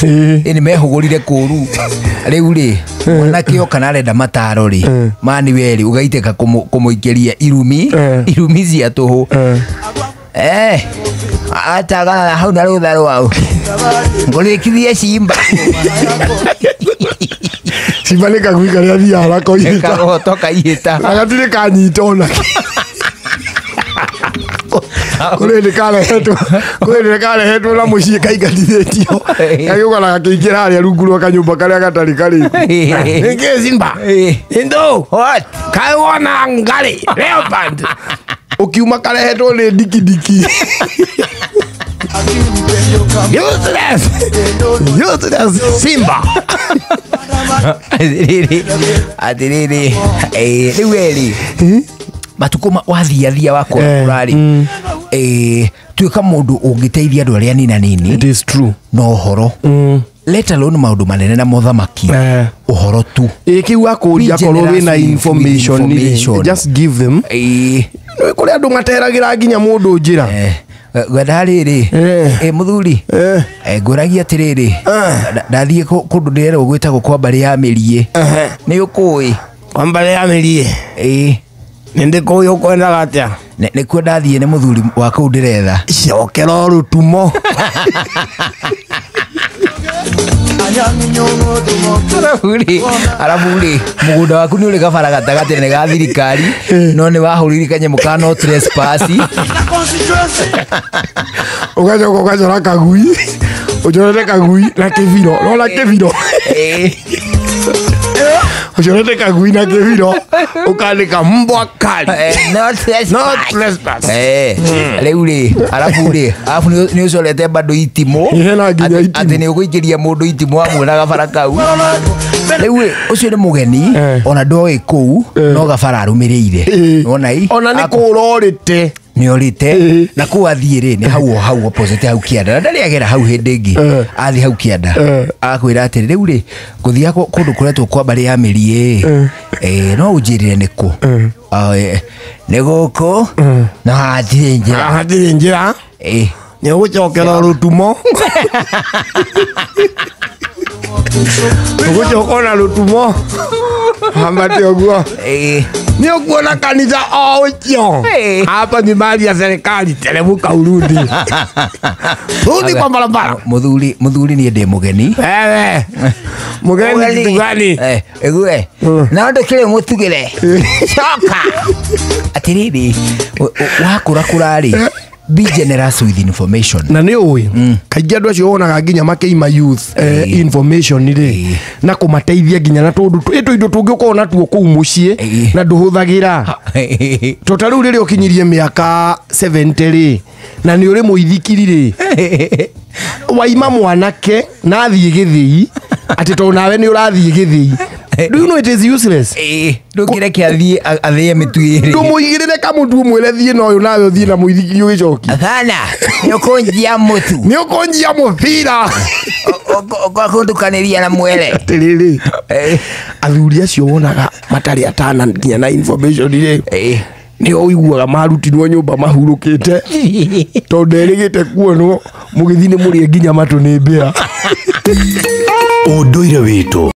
Ĩ nĩ mehũgũrire kũru rĩu rĩ, mwanake oka na arenda mataro rĩ, mani werĩ ũgaitĩka kũmũikĩria irumi, irumi cia tũhũ. Atagana hau na rũtha rwau ngũrĩkithie cimba. Cimba nĩ kagui karĩa thiaga gakoihĩta. Kagoto kaihĩta. Na gatirĩ kanyita ona kũrĩ hĩndĩ karehetwo, kũrĩ hĩndĩ karehetwo na mũciĩ kaingatithĩtio, gagĩũka na gakĩingĩra harĩa rungu rwa kanyũmba karĩa gatarĩ karĩku. Nĩkĩ Simba? Indo? What? Kaĩ wona ngarĩ leopard ũkiuma karehetwo nĩ ndikindiki. Useless! Useless Simba! Atĩrĩrĩ, atĩrĩrĩ, rĩu erĩ matukũ wathiathia wakũra rĩ, tuĩka mũndũ ũngĩteithia andũ arĩa nina nini. It is true. Na ũhoro, let alone maũndũ manene na mothamaki, ũhoro tu. Ĩ kĩu akũria Be korwo wĩna generous with information rĩ, information. just give them. Nĩ kũrĩ andũ materagĩra nginya mũndũ njĩra. Ngwenda rĩrĩ, mũthuri, ngũragia atĩrĩrĩ, ndathiĩ kũndũ ndĩrerwo gwĩtagwo kwa mbarĩ ya mĩriĩ, nĩ ũkũĩ? Kwa mbarĩ ya mĩriĩ? Ĩ. Nĩ ndĩkũĩ, ũkwendaga atĩa? Nĩkuo ndathiĩ, nĩ mũthuri wa kũu ndĩretha. Cokera o rũtumo. Arabu rĩ, mũgũnda waku nĩ ũrĩ gabara gatagatĩ nĩ ga thirikari, no nĩ wahũrire kanyamũ ka no trespass. Ũgacoka ũgacora kagui, ũcorete kagui na kĩbiro, nona kĩbiro, ũcorete kagui na kĩbiro, ũkandĩka mbwa kali. No trespass. No trespass. Rĩu rĩ, arabu rĩ, arabu nĩ ũcorete bado itimũ. Hena nginya itimũ. Atĩ nĩ ũgũikĩria mũndũ itimũ hamwe na gabara kau. Rĩu rĩ, ũcio nĩ mũgeni, ona ndoĩ kũu, no gabara arũmĩrĩire. Nona i Ona nĩ kũrorĩte. Nĩ orĩte. Na kũu athiĩ rĩ, nĩ hau o hau opposite hau kĩanda, na ndarĩ agera hau hĩndĩ ĩngĩ. Athiĩ hau kĩanda, akwĩra atĩrĩ, rĩu rĩ, ngũthiaga kũndũ kũretwo kwa mbarĩ ya mĩriĩ, no ũnjĩrĩre nĩ kũ? Ah, nĩ gũkũ na hatirĩ njĩra. Hatirĩ njĩra. Nĩ ũgũcokera rũtumo, ũgũcoka ona rũtumo ambate ũguo. Nĩ ũkuona kanitha o ũcio. Hapa ni mali ya serikali, teremka urudi, rudi kwa barabara. Mũthuri, mũthuri, niĩ ndĩ mũgeni. Wewe mũgeni kitu gani? Ĩgue no ndũkĩrĩ mũtugĩre coka atĩrĩrĩ, wakũra kũra rĩ, be generous with information. Na nĩ ũĩ kaingĩ andũ acio wonaga nginya makĩima youth information rĩ, na kũmateithia nginya na tũndũ ĩ tũindo tũngĩ ũkorwo natuo kũu mũciĩ na ndũhũthagĩra. To ta rĩu rĩrĩa ũkinyirie mĩaka 70 rĩ, na nĩ ũrĩ mũithikiri rĩ, waima mwanake na athiĩ gĩthĩi atĩ tondũ nawe nĩ ũrathiĩ gĩthĩi. Do you know it is useless? Ndũngĩreke athiĩ athĩe mĩtu ĩrĩ. Ndũmũigĩrĩre kamũtu ũmwĩre thiĩ na ũyũ, nawe ũthiĩ na mũithikiri ũgĩcokia. Hapana, nĩ ũkũnjia mũtu. Nĩ ũkũnjia mũbira. Ũkũndukanĩria na mwere. Atĩrĩrĩ, athuri acio wonaga matarĩ atana nginya na information rĩ, nĩo ũiguaga marutirwo nyũmba mahurũkĩte tondũ nderĩgĩte kuonwo mũgĩthiĩ nĩ mũrĩe nginya matũ nĩ mbĩa. Ũndũire witũ.